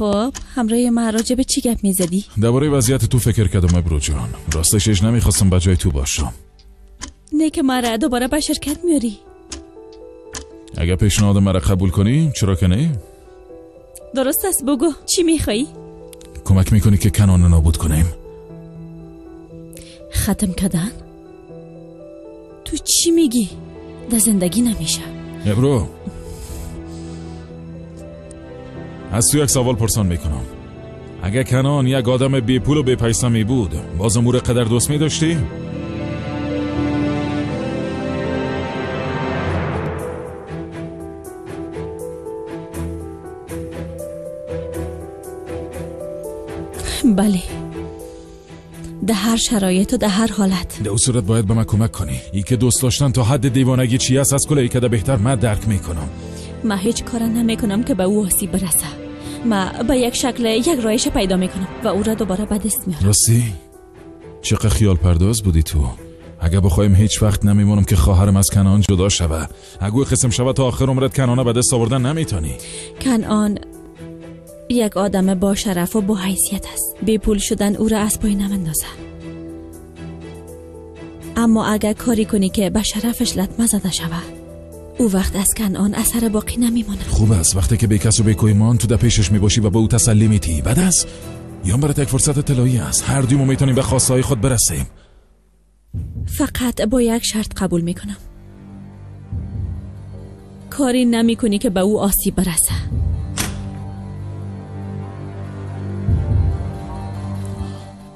خب همراه من راجع به چی گپ میزدی؟ درباره وضعیت تو فکر کردم ابرو جان. راستش نمیخواستم به جای تو باشم. نه که مرا دوباره به شرکت میاری. اگه پیشنهاد مرا قبول کنی چرا که نه؟ درست است، بگو چی میخوایی؟ کمک میکنی که کنان نابود کنیم. ختم کردن؟ تو چی میگی؟ در زندگی نمیشه. ابرو از تو یک سوال پرسان میکنم. اگه کنان یک آدم بی پول و بی پیسه می بود بازم او را قدر دوست می داشتی؟ بله، در هر شرایط و در هر حالت. در اون صورت باید به من کمک کنی. ای که دوست داشتن تا حد دیوانگی چی است از کل ای که بهتر من درک میکنم. من هیچ کار نمیکنم که به او آسیب برسه. من به یک شکل یک رایش پیدا میکنم و او را دوباره به دست میارم. راستی چقدر خیال پرداز بودی تو. اگه بخوایم هیچ وقت نمیمونم که خواهرم از کنعان جدا شوه. اگه قسم شوه تا آخر عمرت کنعان به دست آوردن نمیتونی. کنعان یک آدم با شرف و با حیثیت است. بی پول شدن او را از پای نمندازه. اما اگر کاری کنی که به شرفش لطمه زده شوه، او وقت از کنعان اثر باقی نمیماند. خوب است وقتی که بی کس و بی کویمان تو در پیشش میباشی و به او تسلی میتی. بد است یا برات یک فرصت طلایی است. هر دوی ما میتونیم به خواستهای خود برسیم. فقط با یک شرط قبول میکنم. کاری نمیکنی که به او آسیب برسه.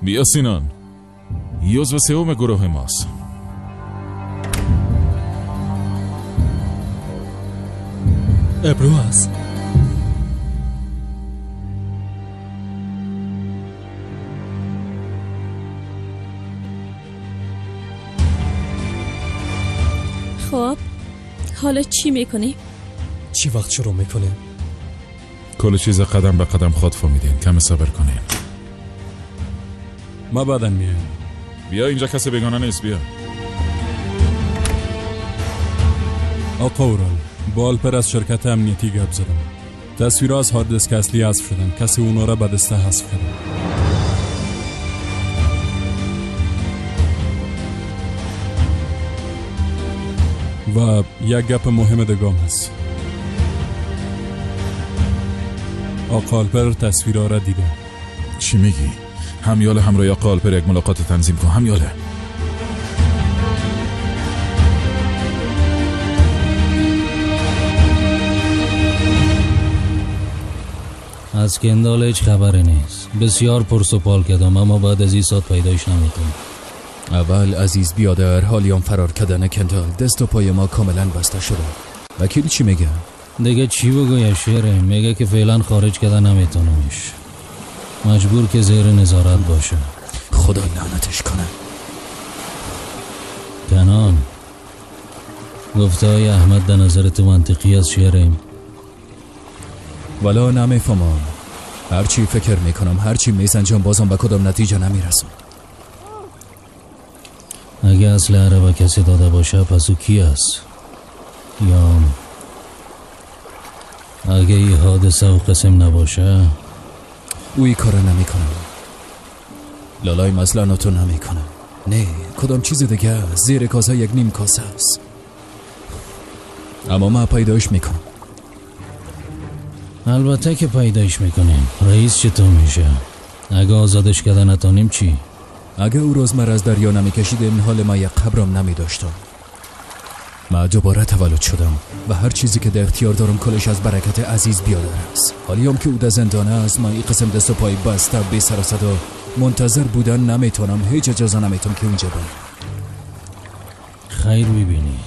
بیا سینان، عضو سوم گروه ماست. ابرو است. خب حالا چی میکنی؟ چی وقت شروع میکنه؟ کل چیز قدم به قدم خود فهمیدین. کم صبر کنین. ما بعدا میایم. بیا اینجا کسی بیگانه نیست. بیا. آقا اورال، با آلپر از شرکت امنیتی گپ زدم. تصویرها از هارد دیسک اصلی حذف شدن. کسی اونا را به دسته حذف کرد. و یک گپ مهم دیگه هست. آقا آلپر تصویرها را دیده. چی میگی؟ همیاله همراه آقا آلپر یک ملاقات تنظیم کن. همیاله. از کندال هیچ خبری نیست. بسیار پرس و پال کردم اما بعد از این ساعت پیدایش نمیکنم. اول عزیز بیادر، حالیان فرار کردن کندال دست و پای ما کاملا بسته شده. وکیل چی میگه؟ دیگه چی بگویم شیره؟ میگه که فعلا خارج کردن نمیتونمش، مجبور که زیر نظارت باشه. خدا لعنتش کنه. کنان، گفته های احمد در نظر تو منطقی از شیریم؟ ولا نمیفهمم. هرچی فکر میکنم، هرچی میسنجم، بازم به کدام نتیجه نمیرسم. اگه اصل عربه کسی داده باشه پس او کی است؟ یا اگه این حادثه و قسم نباشه او این کارو نمیکنه. لالای مثلا تو نمیکنه. نه، کدام چیز دیگه. زیر کاسه یک نیم کاسه است. اما من پیدایش میکنم. البته که پیدایش میکنیم. رئیس چطور میشه؟ اگه آزادش کرده نتانیم چی؟ اگه او روز مرا از دریا نمیکشید این حال ما یک قبرم نمیداشتم. من دوباره تولد شدم و هر چیزی که در اختیار دارم کلش از برکت عزیز بیادر است. حالیام که او در زندانه است، من این قسم دست و پای بسته بی سر و صدا منتظر بودن نمیتونم. هیچ اجازه نمیتونم که اونجا برم. خیر میبینی.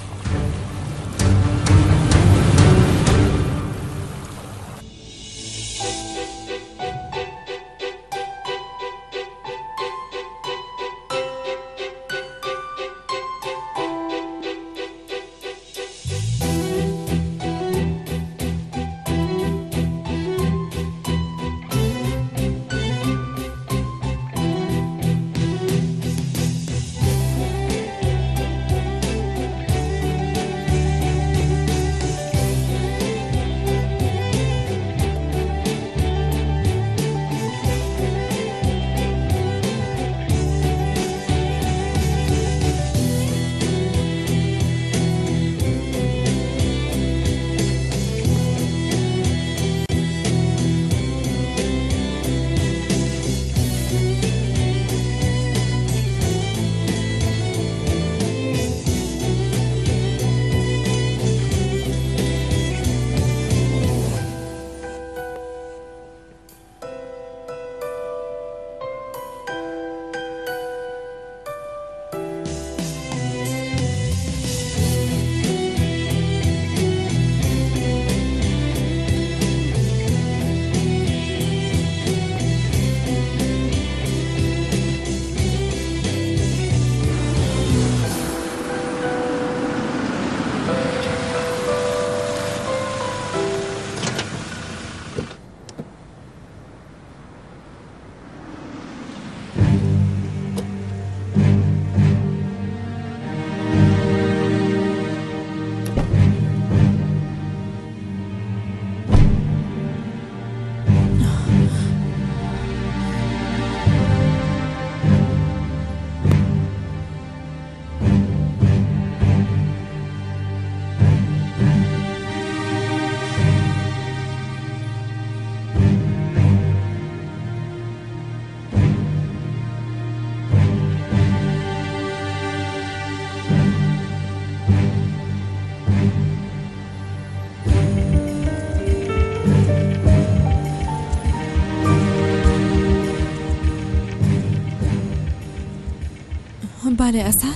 بله اصل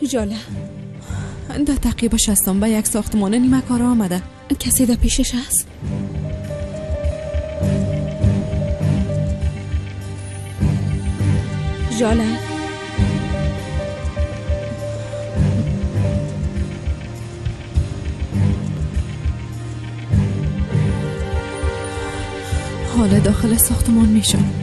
جاله در تعقیبش هستم. به یک ساختمان نیمه کاره آمده. کسی در پیشش هست؟ جاله حالا داخل ساختمان میشم.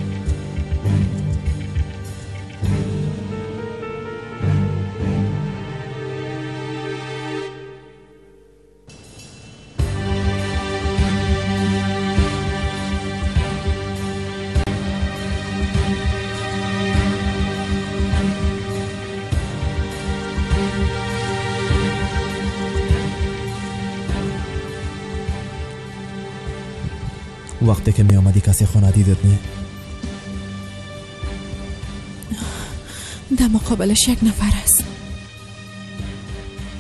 وقتی که می آمدی کسی خانه دیدت نه؟ در مقابلش یک نفر است.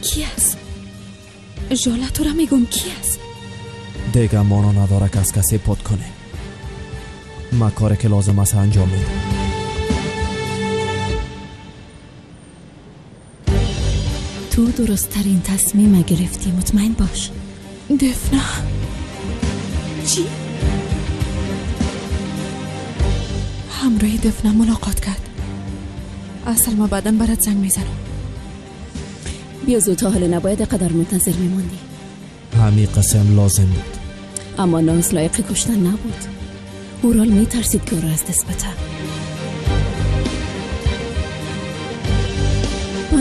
کی است؟ ژاله تو را میگم کی است؟ دیگه مانا نداره که از کسی پد کنه. ما کاری که لازم است انجام میدم. تو درست ترین تصمیم گرفتی، مطمئن باش. دفنه چی؟ همراه دفنه ملاقات کرد. اصل ما بعدا برات زنگ میزنم. بیا زود، تا حالا نباید قدر منتظر میموندی. همین قسم لازم بود. اما ناز لایق کشتن نبود. اورال میترسید که او را از دست بده.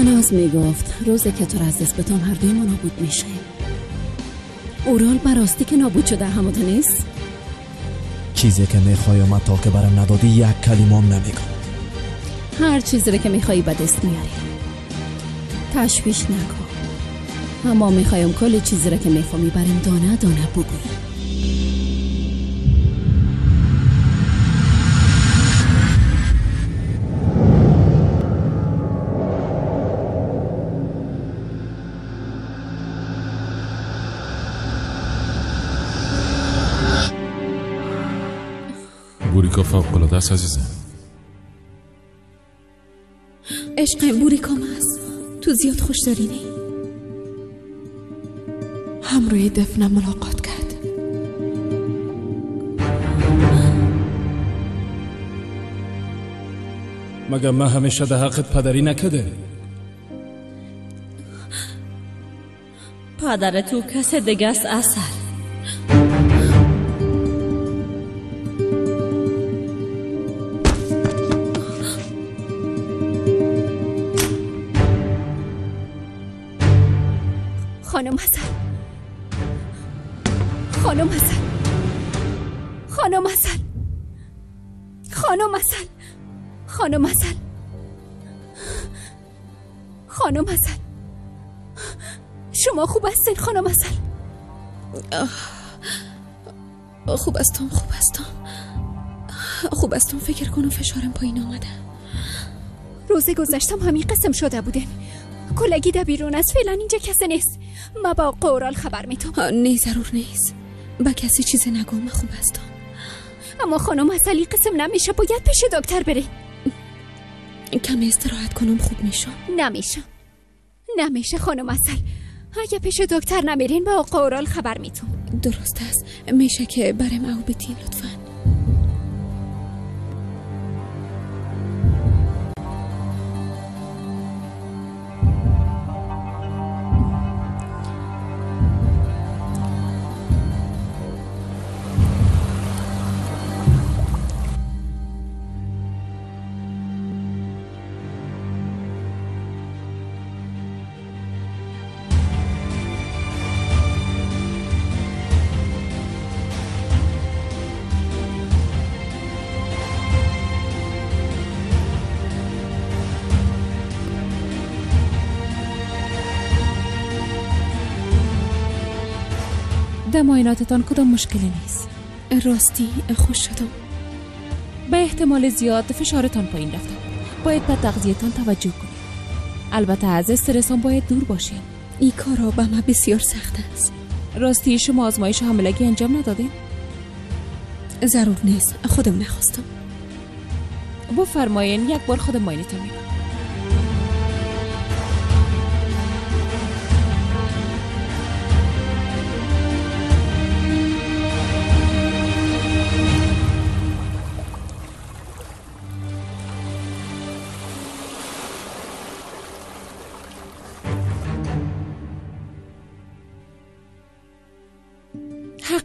ناز میگفت روزی که تو را از دست بدم هر دوی ما نابود میشه. اورال براستی که نابود شده همون نیست؟ چیزی که میخوایم تا که برم ندادی یک کلمه نمیگم. هر چیزی رو که میخوایی به دست میاری. تشویش نکن. اما میخوایم کل چیزی رو که میفهمی بریم دانه دانه بگویی. بوریکا فوق العاده است عزیزم. عشق بوریکام است. تو زیاد خوش داری نی؟ همراه دفنه ملاقات کرد. مگه من همیشه در حقت پدری نکده؟ پدر تو کس دیگه است اصل. خانم حسن، خانم حسن، خانم حسن، خانم حسن، خانم حسن، خانم حسن، شما خوب هستین خانم حسن؟ خوب هستم، خوب هستم، خوب هستم. فکر کنم فشارم پایین آمده. روز گذشتم همین قسم شده بودن. کلگی ده بیرون است، فعلا اینجا کسی نیست. ما با قورال خبر میتم. نه ضرور نیست، با کسی چیزی نگم، من خوب هستم. اما خانم اصلی قسم نمیشه، باید پیش دکتر بری. کمی استراحت کنم خوب میشم. نمیشه، نمیشه خانم اصل. اگه پیش دکتر نمیرین با قورال خبر میتم. درست است، میشه که برم او بتین لطفا. در معایناتتان کدام مشکلی نیست؟ راستی خوش شدم. به احتمال زیاد فشارتان پایین رفته. باید به تغذیه‌تان توجه کنید. البته از استرس هم باید دور باشین. این کارا به من بسیار سخت است. راستی شما آزمایش حاملگی انجام ندادین؟ ضرور نیست، خودم نخواستم. بفرمایین یک بار خودم معاینه‌تان میکنم.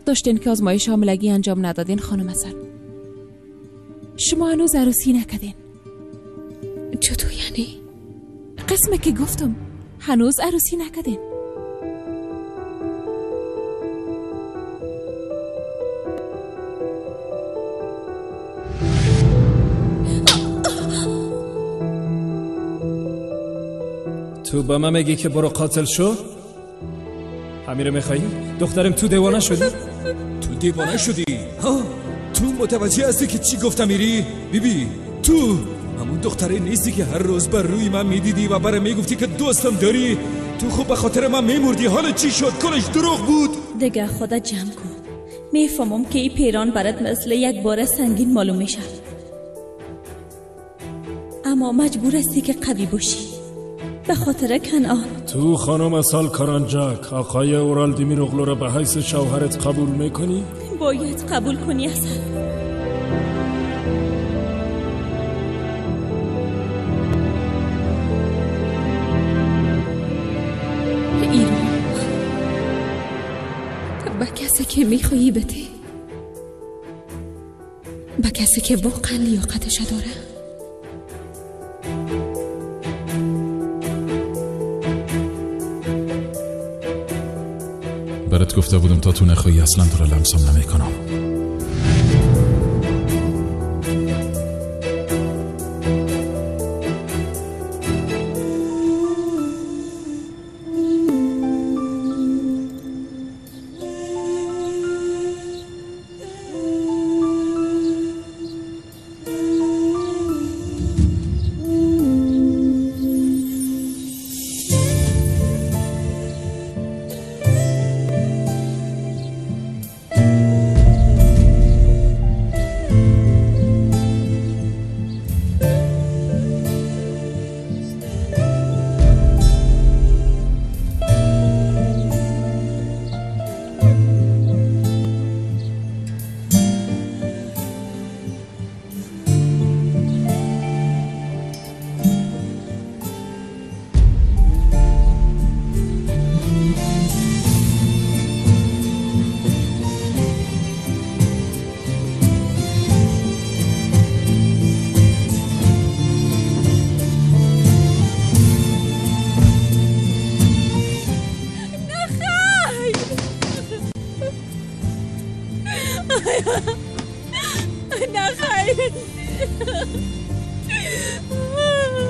داشتین که آزمایش حاملگی انجام ندادین خانم عسل. شما هنوز عروسی نکردین. چطور یعنی؟ قسمه که گفتم هنوز عروسی نکردین. تو به من میگی که برو قاتل شو؟ امیره میخوایی؟ دخترم تو دیوانه شدی؟ تو دیوانه شدی؟ ها؟ تو متوجه هستی که چی گفتم میری؟ بیبی تو همون دختره نیستی که هر روز بر روی من میدیدی و برای میگفتی که دوستم داری. تو خوب به خاطر من میمردی. حالا چی شد؟ کلش دروغ بود. دیگه خدا جمع کن. میفهمم که این پیران برات مثل یک بار سنگین معلوم میشه، اما مجبور هستی که قوی باشی به خاطر کنعان. تو خانم عسل کارانجاک آقای اورال دیمیروغلو را به حیث شوهرت قبول میکنی؟ باید قبول کنی عسل. ایران به کسی که میخوایی بده، به کسی که واقعا لیاقتش داره. برات گفته بودم تا تو نخواهی اصلا تو را لمسم نمیکنم.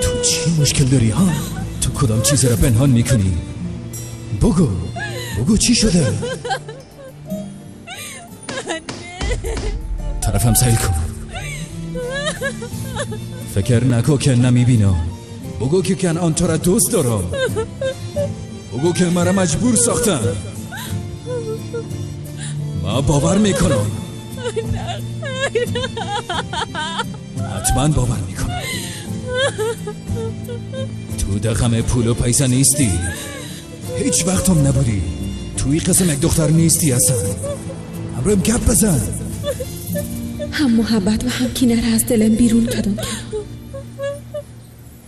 تو چی مشکل داری ها؟ تو کدام چیز را پنهان میکنی؟ بگو بگو چی شده؟ طرفم سیل کن. فکر نکن که نمیبینم. بگو که کنعان تو را دوست دارم. بگو که مرا مجبور ساختن. ما باور میکنم. حتما باور میکنم. تو در غم پول و پیسه نیستی. هیچ وقت هم نبودی. توی قسم یک دختر نیستی اصلا. همراهیم گپ بزن. هم محبت و هم کینه را از دلم بیرون کردم.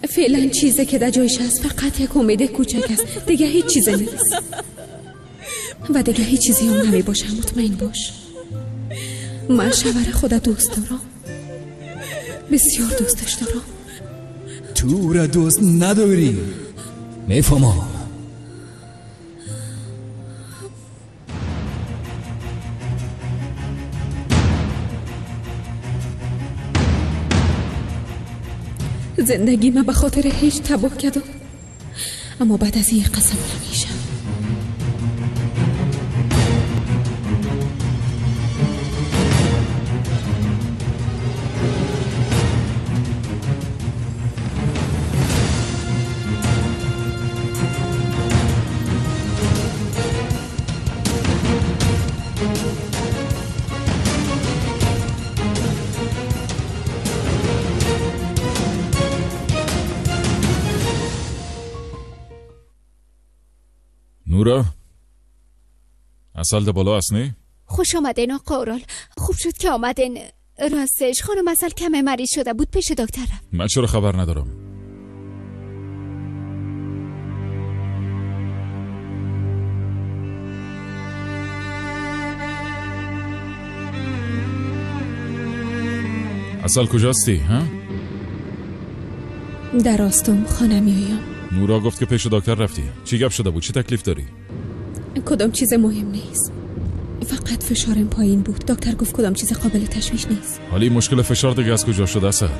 فعلا چیزی که در جایش هست فقط یک امید کوچک است. دیگه هیچ چیزی نیست و دیگه هیچ چیزی هم نمی باشم. مطمئن باش من شوهر خدا دوست دارم، بسیار دوستش دارم. تو را دوست نداری، میفهمم. زندگی من به خاطر هیچ تباه کردم، اما بعد از این قسم نمیشم. نورا، عسل ده بالا است نه؟ خوش آمدین آقا اورال. خوب شد که آمدین. راستش خانم عسل کم مریض شده بود، پیش دکتر رفت. من چرا خبر ندارم؟ اصل کجاستی ها؟ در آستم خانه میایم. نورا گفت که پیش دکتر رفتی. چی گپ شده بود؟ چی تکلیف داری؟ کدام چیز مهم نیست، فقط فشارم پایین بود. دکتر گفت کدام چیز قابل تشویش نیست. حالی مشکل فشار دیگه از کجا شده اصل؟ به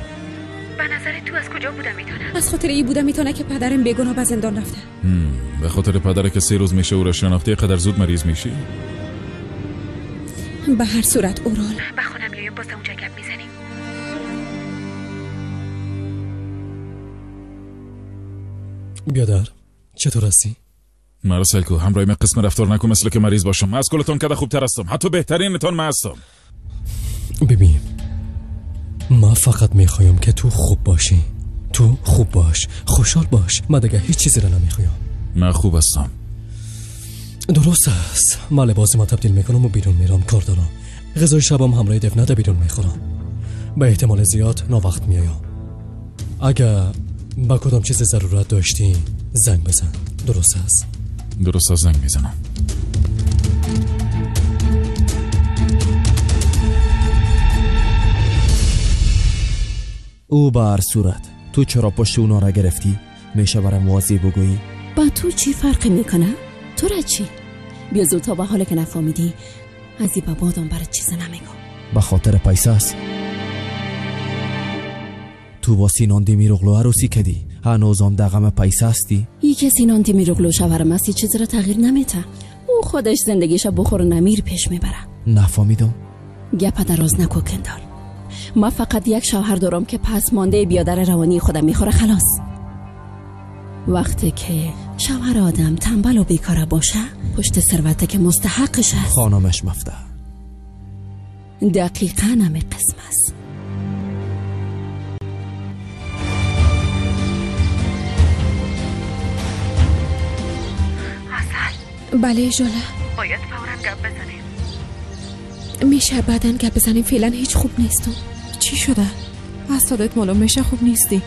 نظر تو از کجا بوده میتونه؟ از خاطر ای بوده میتونه که پدرم بیگناه به زندان رفته. به خاطر پدر که 3 روز میشه او را شناختی قدر زود مریض میشی؟ به هر صورت اورال به خانه میایم، باز اونجا گپ میزنیم. بیادر چطور هستی؟ مرا سلکو همراه من قسم رفتار نکن مثل که مریض باشم. من از کلتون کده خوبتر هستم، حتی بهترینتان من هستم. ببین ما فقط میخوایم که تو خوب باشی. تو خوب باش، خوشحال باش. من دیگه هیچ چیزی را نمیخوایم. من خوب هستم. درست است. من لباس ما تبدیل میکنم و بیرون میرم، کار دارم. غذای شبم همراه دفنه ده بیرون میخورم. به احتمال زیاد ناوقت میایم. اگه با کدام چیز ضرورت داشتی زنگ بزن. درست است؟ درست است، زنگ میزنم. او به هر صورت تو چرا پشت اونا را گرفتی؟ میشه برام واضح بگویی؟ با تو چی فرقی میکنه؟ تو را چی؟ بیا زود تا به حال که نفهمیدی از این به بعدم برات چیز نمیگم. به خاطر پیسه است. تو با سینان دمیروغلو عروسی کدی، هنوزم در غم پیسه هستی؟ یکی سینان دمیروغلو شوهرم است، چیزی را تغییر نمیده. او خودش زندگیش بخور و نمیر پیش میبره. نفهمیدم. گپ دراز نکو کندال. ما فقط یک شوهر دارم که پس مانده بیادر روانی خودم میخوره، خلاص. وقتی که شوهر آدم تنبل و بیکاره باشه، پشت ثروته که مستحقش است. خانمش مفته. دقیقاً همه قسم است. بله ژاله، باید فوراً گپ بزنیم. میشه بعداً گپ بزنیم، فعلا هیچ خوب نیستم. چی شده؟ از صدات معلوم میشه خوب نیستی.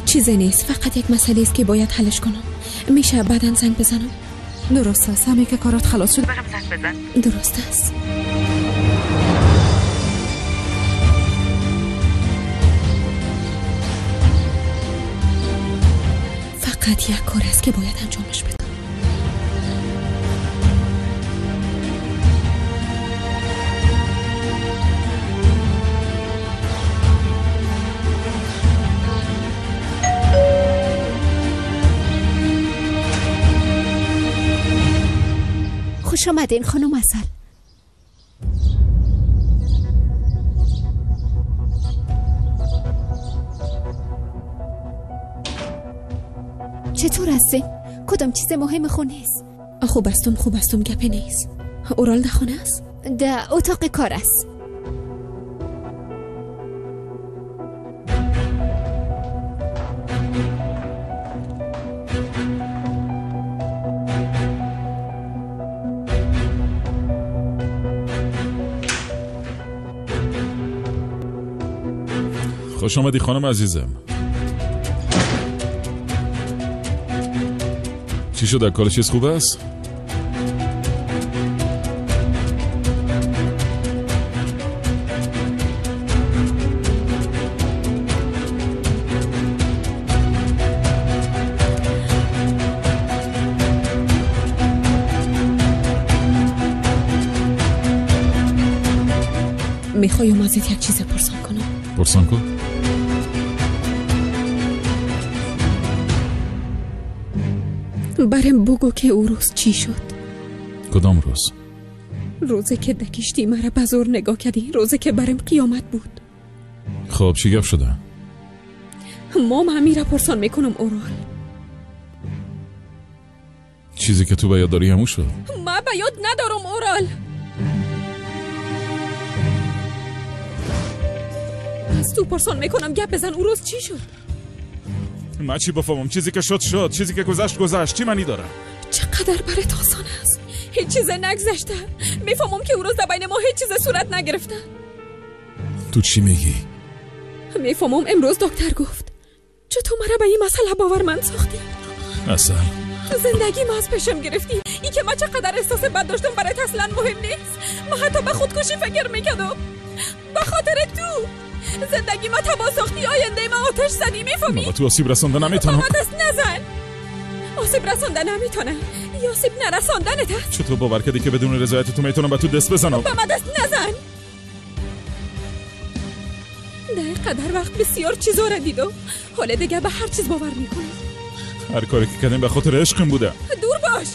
چیزی نیست، فقط یک مسئله است که باید حلش کنم. میشه بعداً زنگ بزنم؟ درست است، همین که کارات خلاص شد برام زنگ بزن. درست است. فقط یک کار است که باید انجامش بدم. خوش آمدین خانم عسل. چطور هستی؟ کدام چیز مهم خونه است؟ خوب هستم، خوب هستم، گپی نیست. اورال در خانه است؟ در اتاق کار است. خوش آمدی خانم عزیزم. چی شد؟ کار چیز خوب است؟ میخوایم ازت یک چیز پرسان کنم. پرسان کن. برم بگو که او روز چی شد. کدام روز؟ روزی که دکشتی مرا به زور نگاه کردی، روزی که برم قیامت بود. خب چی گپ شده؟ مام همی را پرسان میکنم اورال. چیزی که تو به یاد داری همون شد. ما به یاد ندارم اورال. از تو پرسان میکنم، گپ بزن او روز چی شد؟ من چی بفهمم؟ چیزی که شد شد، چیزی که گذشت گذشت، چی معنی داره؟ چقدر برات آسان است. هیچ چیز نگذشته. میفهمم که او روز در بین ما هیچ چیز صورت نگرفته. تو چی میگی؟ میفهمم امروز دکتر گفت. چطور مرا به این مسئله باورمند ساختی؟ اصلا تو زندگی ما از پیشم گرفتی. این که من چقدر احساس بد داشتم برات اصلا مهم نیست. من حتی به خودکشی فکر میکردم. به خاطر تو زندگی ما تباه ساختی، آینده ما آتش زدی، میفهمی؟ با تو آسیب رسانده نمیتونم. با دست نزن. آسیب رسانده نمیتونم، یا آسیب نرساندنت است. چطور باور کردی که بدون رضایت تو میتونم با تو دست بزنم؟ با من دست نزن. در قدر وقت بسیار چیزا را دیدم، حالا دیگه به هر چیز باور میکنم. هر کاری که کردیم به خاطر عشقم بوده. دور باش.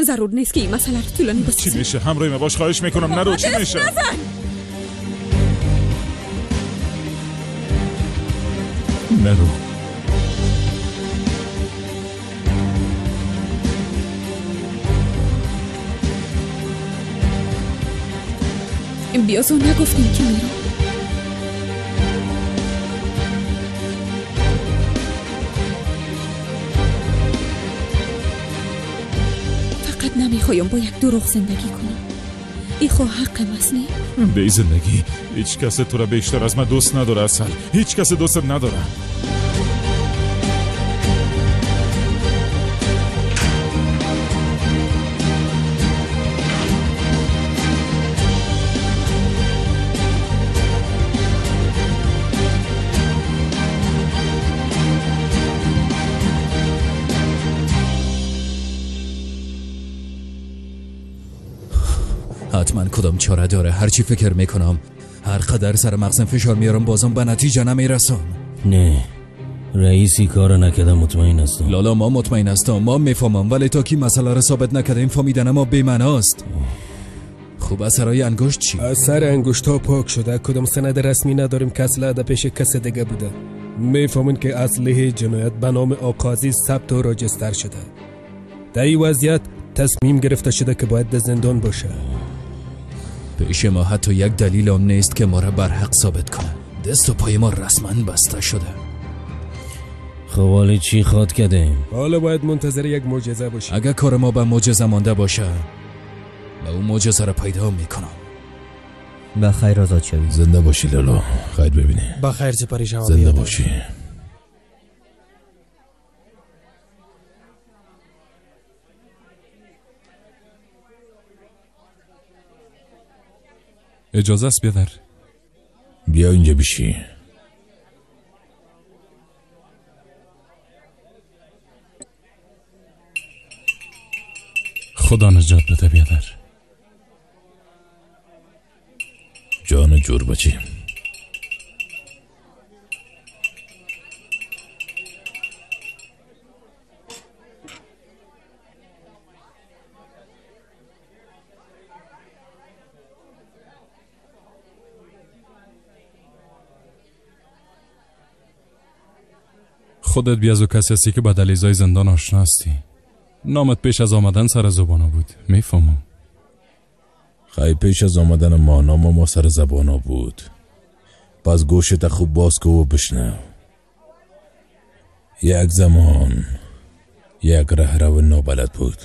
ضرور نیست که این مسئله رو طولانی بسازیم. چی میشه؟ همراه ما باش، خواهش میکنم نرو. چی میشه؟ نزن. نرو. بیازو نگفتیم که میرم. فقط نمیخوایم با یک دروغ زندگی کنم. ای خو حق ماست نه؟ به زندگی هیچ کس تو را بیشتر از من دوست نداره. اصلا هیچ کس دوستت نداره. حتما کدام چاره داره. هرچی فکر میکنم، هر قدر سر مغزم فشار میارم، بازم به نتیجه نمیرسم. نه رئیسی کار نکرده، مطمئن هستم. لالا ما مطمئن هستم، ما میفهمم، ولی تا کی مسئله را ثابت نکردیم فهمیدن ما بی‌معناست. خوب اثرای انگشت چی؟ اثر انگشت ها پاک شده. کدام سند رسمی نداریم که اسلحه در پیش کس دیگه بوده. میفهمین که اسلحه جنایت به نام آقازی ثبت و راجستر شده. در این وضعیت تصمیم گرفته شده که باید در زندان باشه. پیش ما حتی یک دلیل هم نیست که ما را بر حق ثابت کنه. دست و پای ما رسما بسته شده. خب حالا چی خواد کردیم؟ حالا باید منتظر یک معجزه باشیم. اگه کار ما به معجزه مانده باشه، ما اون معجزه را پیدا میکنم. به خیر آزاد شوی. زنده باشی لالا، خیر ببینی. به خیر سپری شما. زنده باشی. اجازه است بیادر؟ بیا اینجا بشی. خدا نجات بده بیادر. جان جور بچی. خودت بیا از کسی هستی که به دلیزای زندان آشنا هستی. نامت پیش از آمدن سر زبانا بود، میفهمم. خیلی پیش از آمدن ما نام ما سر زبانا بود. پس گوشت خوب باز کو و بشنو. یک زمان یک رهرو نابلد بود.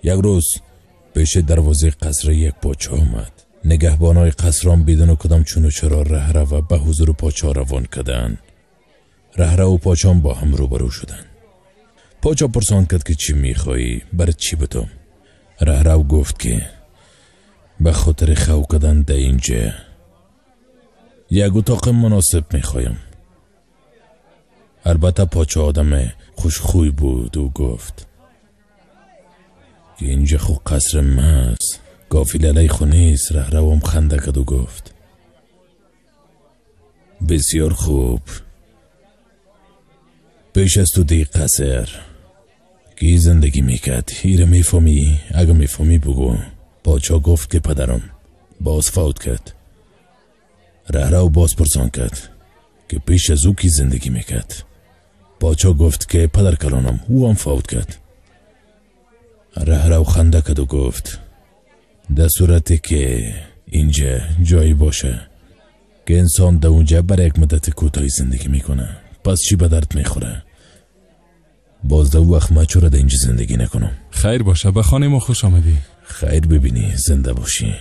یک روز پیش دروازه قصر یک پاچه آمد. نگهبانای قصران بدون کدام چون و چرا رهرو به حضور پاچه روان کردن. رهرو و پاچان با هم روبرو شدن. پاچا پرسان کرد که چی میخوایی، برای چی بتم؟ رهرو گفت که به خاطر خو کردن در اینجا یک اتاق مناسب میخوایم. البته پاچا آدم خوشخوی بود و گفت که اینجا خو قصر ماست، گافیل علی خو نیست. رهروم خنده کرد و گفت بسیار خوب، پیش از تو دی قصر کی زندگی میکرد؟ ایره میفهمی؟ اگه میفهمی بگو. پاچا گفت که پدرم باز فوت کرد. رهرو باز پرسان کرد که پیش از او کی زندگی میکرد؟ پاچا گفت که پدر کلانم، او هم فوت کرد. رهرو خنده کرد و گفت در صورتی که اینجا جایی باشه که انسان در اونجا برای یک مدت کوتاهی زندگی میکنه، پس چی به درد میخوره؟ باز در وقت من چرا در اینجا زندگی نکنم؟ خیر باشه، به خانه ما خوش آمدی. خیر ببینی، زنده باشی.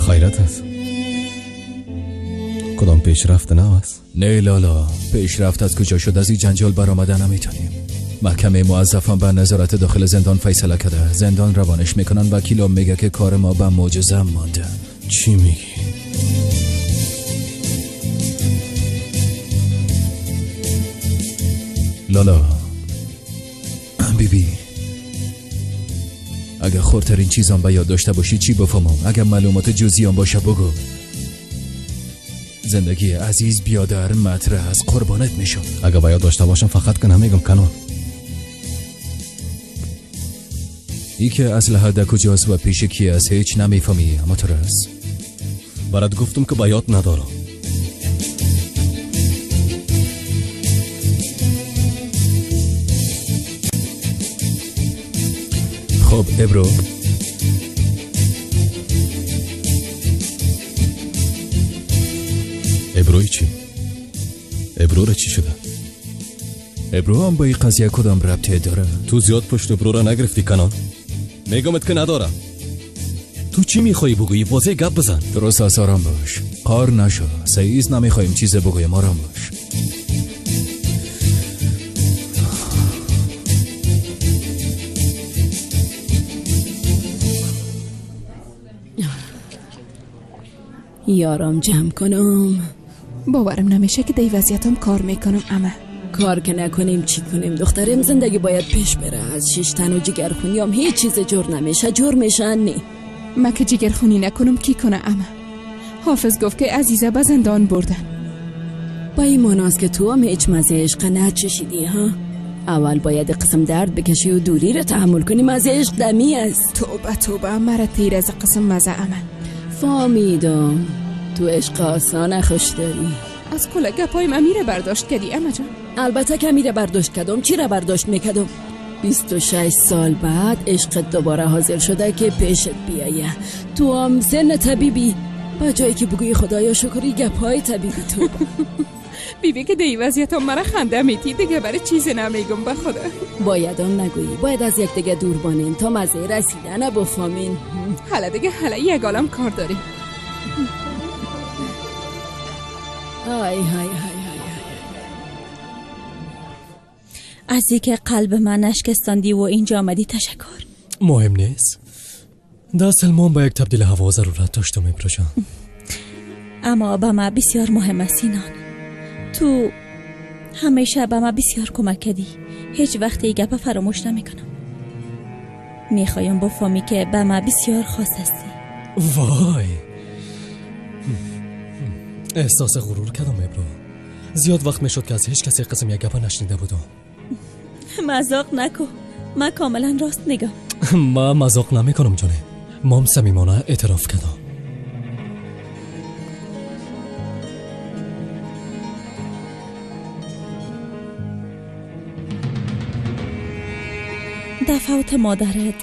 Хайрат аст. Кадом пешрафт нав аст? Не لالا، پیشرفت از کجا شد؟ از این جنجال برآمده نمیتونیم. محکمه موظفان به نظارت داخل زندان فیصله کرده. زندان روانش میکنن، وکیلم میگه که کار ما به معجزه مانده. چی میگی؟ لالا بی بی، اگه خورترین چیزام به یاد داشته باشی چی بفهمم؟ اگه معلومات جزئیام باشه بگو. زندگی عزیز بیادر مطرح از قربانت میشم. اگه به یاد داشته باشم فقط که نمیگم کنون. ای که اسلحه در کجاست و پیش کی است هیچ نمیفهمی، اما تو راست. برات گفتم که به یاد ندارم. خب ابرو، ابروی چی؟ ابرو را چی شده؟ ابرو هم با این قضیه کدام ربطی داره؟ تو زیاد پشت ابرو را نگرفتی کنان. میگمت که ندارم. تو چی میخوایی بگویی؟ واضح گپ بزن. درست است، آرام باش، قار نشو. سعیز نمیخوایم چیز بگویم، آرام باش. یارم جمع کنم. باورم نمیشه که دی وضعیتم کار میکنم. اما کار که نکنیم چی کنیم دخترم؟ زندگی باید پیش بره. از شیشتن و جگرخونی هم هیچ چیز جور نمیشه. جور میشن نی. ما که جگرخونی نکنم کی کنه؟ اما حافظ گفت که عزیزه به زندان بردن. با این معناست که تو هم هیچ مزه عشق نچشیدی ها؟ اول باید قسم درد بکشی و دوری رو تحمل کنی. مزه عشق دمی است. توبه توبه، مرا تیر از قسم مزه. اما فهمیدم تو عشق آسانه خوش داری. از کل گپایم امیره برداشت کردی اما جان. البته که امیره برداشت کردم. چی را برداشت میکردم؟ 26 سال بعد عشقت دوباره حاضر شده که پیشت بیایه. تو هم سن طبیبی، با جایی که بگویی خدایا شکری گپای طبیبی تو. بیبی که دی وضعیتم مرا خنده میتی دیگه برای چیز نمیگم به خدا. باید هم نگویی، باید از یک دیگه دور بانین تا مزه رسیدن بفهمین. حالا دیگه حالا یک عالم کار داریم. های های های های. از اینکه قلب من نشکستاندی و اینجا آمدی تشکر. مهم نیست. در سلمان با یک تبدیل هوا ضرورت داشتم ابرو جان. اما به من بسیار مهم است سینان. تو همیشه به من بسیار کمک کردی. هیچ وقت ای گپ فراموش نمیکنم. میخوایم بفهمی که به من بسیار خاص هستی. وای، احساس غرور کردم ابرو. زیاد وقت میشد که از هیچ کسی قسم یک گپ نشنیده بودم. مذاق نکن، من کاملا راست میگم. من مذاق نمیکنم جانه، مام صمیمانه اعتراف کردم. در فوت مادرت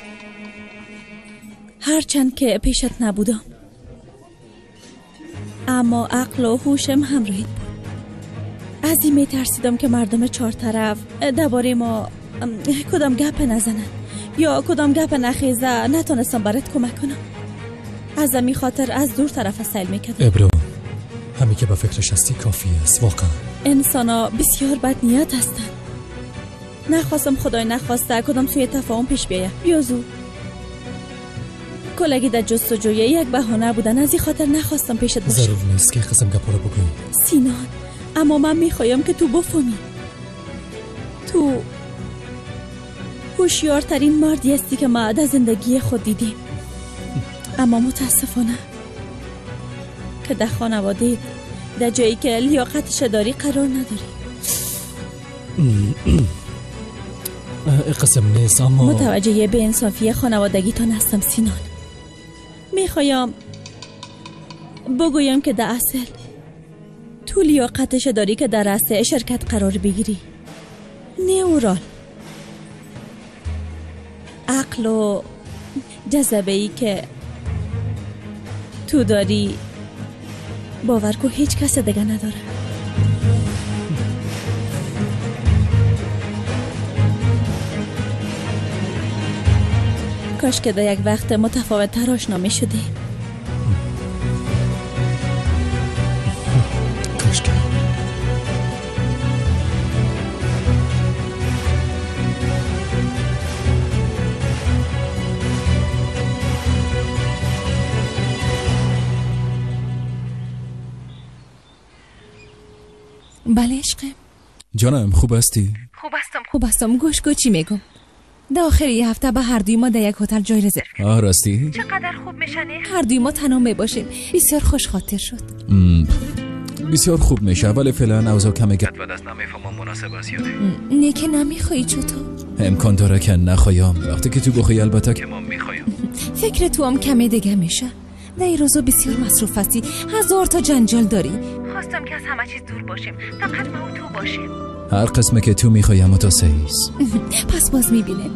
هرچند که پیشت نبودم، اما عقل و هوشم همراهیت بود. از این میترسیدم که مردم چهار طرف درباره ما کدام گپ نزنن یا کدام گپ نخیزه. نتونستم برات کمک کنم. از این خاطر از دور طرف سیل میکردم. ابرو، همین که به فکرش هستی کافی است واقعا. انسان ها بسیار بد نیت هستن. نخواستم خدای نخواسته کدام سوی تفاهم پیش بیایه. بیا زود. کلگی در جستجوی یک بهانه بودن. از این خاطر نخواستم پیشت باشم. ضرور نیست که قسم گپا رو بگویی سینان، اما من میخوایم که تو بفهمی. تو هوشیارترین مردی هستی که ما در زندگی خود دیدیم. اما متاسفانه که در خانواده، در جایی که لیاقتش داری قرار نداری. قسم نیست اما متوجه به انصافی خانوادگی تا هستم سینان. میخوایم بگویم که در اصل تو لیاقتش داری که در رأس شرکت قرار بگیری. نه اورال، عقل و جذبه ای که تو داری باور کو هیچ کس دیگه نداره. کاش که در یک وقت متفاوت تر آشنا می شدیم. بله عشقم. جانم خوب هستی؟ خوب هستم. گوش کو چی میگم. در آخر یه هفته به هر دوی ما در یک هتل جای رزرو. آه راستی؟ چقدر خوب میشنه هر دوی ما تنها میباشیم. بسیار خوش خاطر شد. بسیار خوب میشه ولی فعلا اوضاع کمی گد و دست نمیفهمم مناسب است یا نه. نه که نمیخوای چطور؟ امکان داره که نخوایم. وقتی که تو بخوای البته که ما میخوایم. فکر تو هم کمی دیگه میشه. در این روزا بسیار مصروف هستی، هزار تا جنجال داری. خواستم که از همه چیز دور باشیم، فقط ما و تو باشیم. هر قسمه که تو میخوای اما تا سهیس. پس باز میبینه.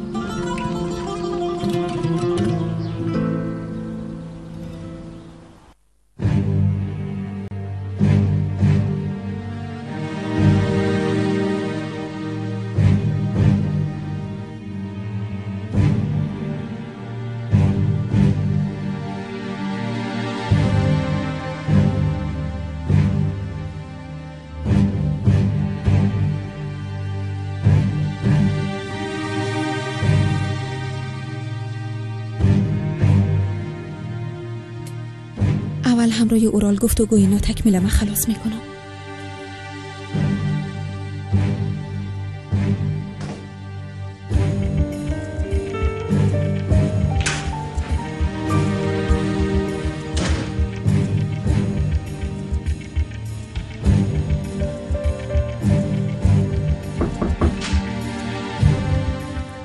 اول همراه اورال گفتگوی ناتکمیل من خلاص میکنم.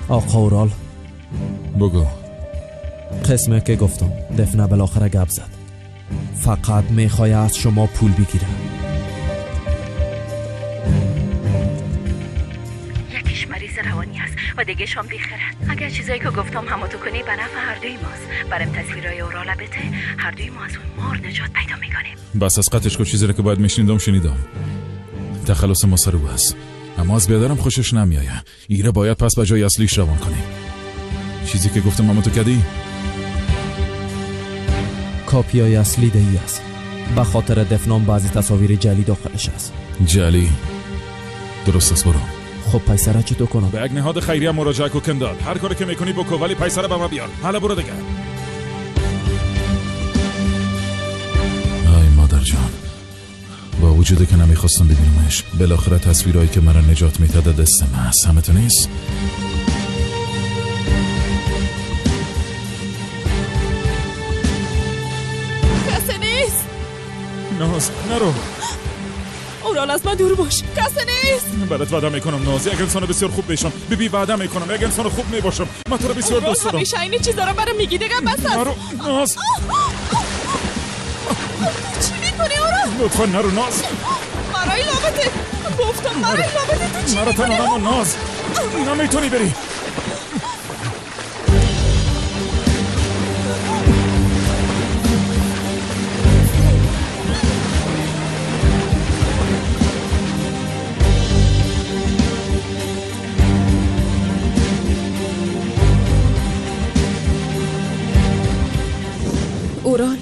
آقا اورال بگو. قسمه که گفتم دفنه بالاخره گپ زد. فقط میخواه از شما پول بگیره. یکیش مریض روانی است و دیگه شام بیخرد. اگر چیزایی که گفتم همو تو کنی به نفع هر دوی ماست. برام تصویرای اورال بده، هر دوی ما از اون مار نجات پیدا میکنیم. بس از قطعش کو چیزی رو که باید میشنیدم شنیدم. تخلص ما سر او است، اما از بیادرم خوشش نمیآید. ایره باید پس به جای اصلیش روان کنیم. چیزی که گفتم همو تو کدی؟ کاپیای اصلی دهی است. به خاطر دفنام بعضی تصاویر جلی داخلش است. جلی؟ درست است برو. خب پیسه را چطور کنم؟ به یک نهاد خیریه مراجعه کو کندال. هر کاری که میکنی بکن ولی پیسه را به ما بیار. حالا برو دیگه. آی مادر جان، با وجود که نمیخواستم ببینمش، بالاخره تصویرهایی که مرا نجات میداد دست من است. همه تو نیست؟ ناز نرو. اورال از من دور باش. کسی نیست. برات وعده میکنم ناز، یک انسان بسیار خوب میشم. بیبی وعده میکنم یک انسان خوب میباشم. من تو رو بسیار دوست دارم. همیشه این چیزا رو برام میگی دیگه بس است. نرو ناز. چی میکنی اورال؟ لطفا نرو ناز. مرای لابته گفتم، مرای لابته. تو چی میکنی؟ مرا تنها ناز، نمیتونی بری. اورال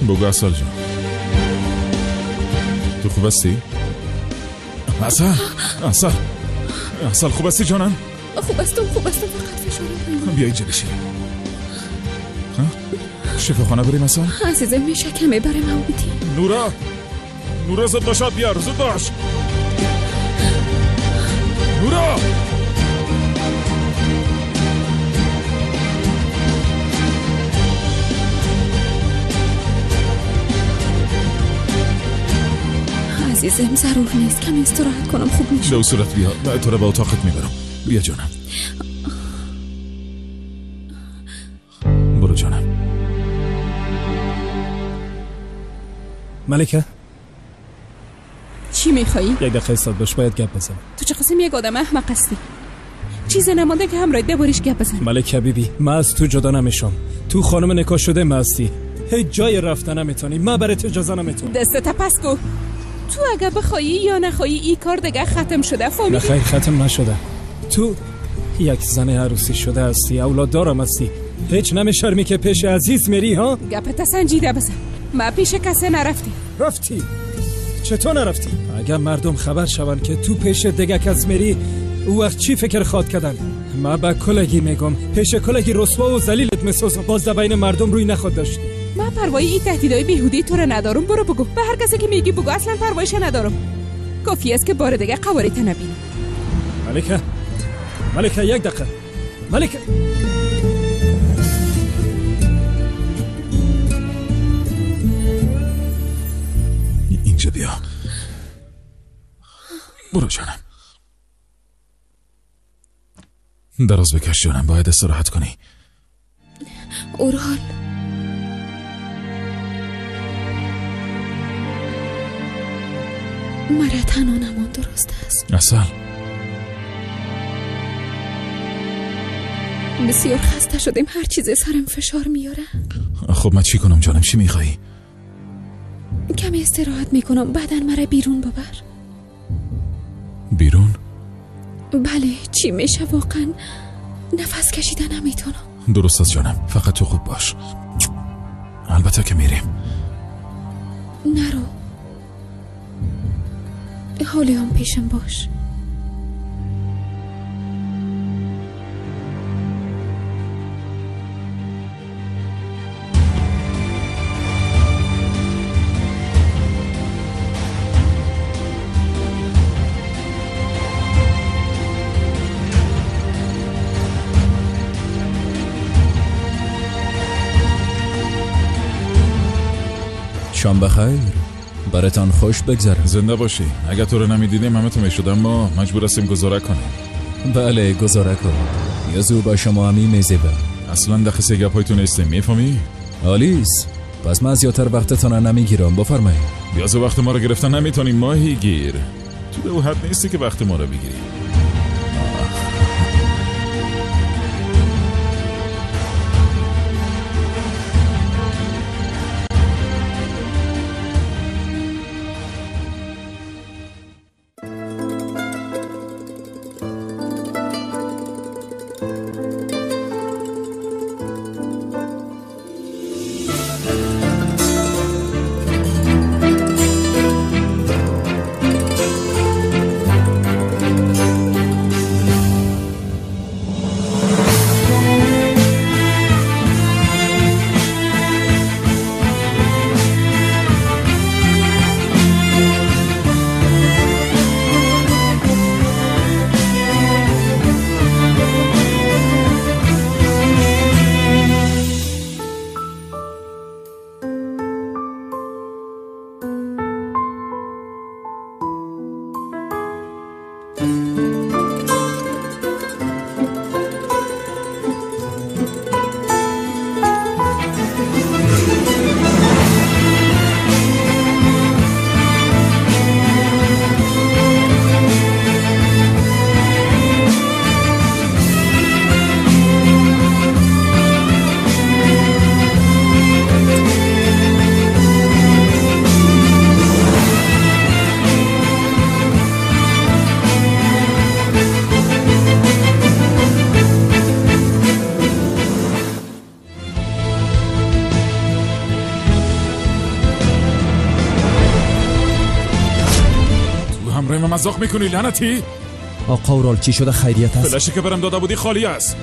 بگو اصل جان، تو خوب هستی؟ اصل اصل اصل خوب هستی جانم؟ خوب هستم خوب هستم، فقط فشارم پایین. بیا اینجا بشین. شفاخانه بریم اصل؟ عزیزم میشه کمی برای من بدی؟ نورا نورا زود باش، بیار زود باش. نورا عزیزم ضرور نیست، کمی استراحت کنم خوب میشه. به صورت بیا، تو رو به اتاقت میبرم. بیا جانم، برو جانم. ملکه چی میخوایی؟ یک دقیقه ایستاد باش، باید گپ بزنم. تو چه قسم یک آدم احمق هستی؟ چیز نمانده که همراه دربارش گپ بزنی. ملکه بیبی من از تو جدا نمیشم. تو خانم نکاح شده مستی، هیچ جای رفتن نمیتونی. من برات اجازه نمیتونم. دستت پس کو. تو اگه بخوایی یا نخوایی این کار دیگه ختم شده، فهمیدی؟ نه خیر ختم نشده. تو یک زن عروسی شده هستی، اولاد دارم هستی، هیچ نمیشرمی که پیش عزیز میری ها؟ گپت سنجیده بزن. ما پیش کسی نرفتی. رفتی؟ چطور نرفتی؟ اگر مردم خبر شوند که تو پیش دیگه کس میری، او وقت چی فکر خواد کردن؟ ما به کلگی میگم پیش کلگی رسوا و ذلیلت میسازم. باز در بین مردم روی نخواد داشتی. من پروایی این تهدیدهای بیهوده تو را ندارم. برو بگو به هر کسی که میگی بگو، اصلا پروایش ندارم. کافی است که بار دیگه قواری نبینم. ملکه، ملکه، یک دقیقه. ملکه، اینجا بیا. برو جانم، دراز بکش جانم، باید استراحت کنی. اورال، مرا تنها نمان، درست است؟ اصل بسیار خسته شدیم، هر چیز سرم فشار میاره. خب من چی کنم جانم؟ چی میخوایی؟ کمی استراحت میکنم، بعدا مرا بیرون ببر. بیرون؟ بله، چی میشه واقعا نفس کشیدن نمیتونم. درست است جانم، فقط تو خوب باش. البته که میریم. نرو، حالی هم پیشم باش. شام بخیر، براتان خوش بگذره. زنده باشی. اگر تو رو نمیدیدیم همه تو میشدم. ما مجبور هستیم گزاره کنیم. بله گزاره کن. یزو با شما همی میزیبه. اصلا دخیل گپ های تو نیستیم، میفهمی؟ عالیس. پس من زیادتر وقتتان نمیگیرم، بفرمایید. بیازو وقت ما رو گرفتن نمیتونیم ماهی گیر. تو به او حد نیستی که وقت ما رو بگیری. مزاق میکنی لعنتی؟ آقا اورال چی شده؟ خیریت است؟ فلشی که برم داده بودی خالی است.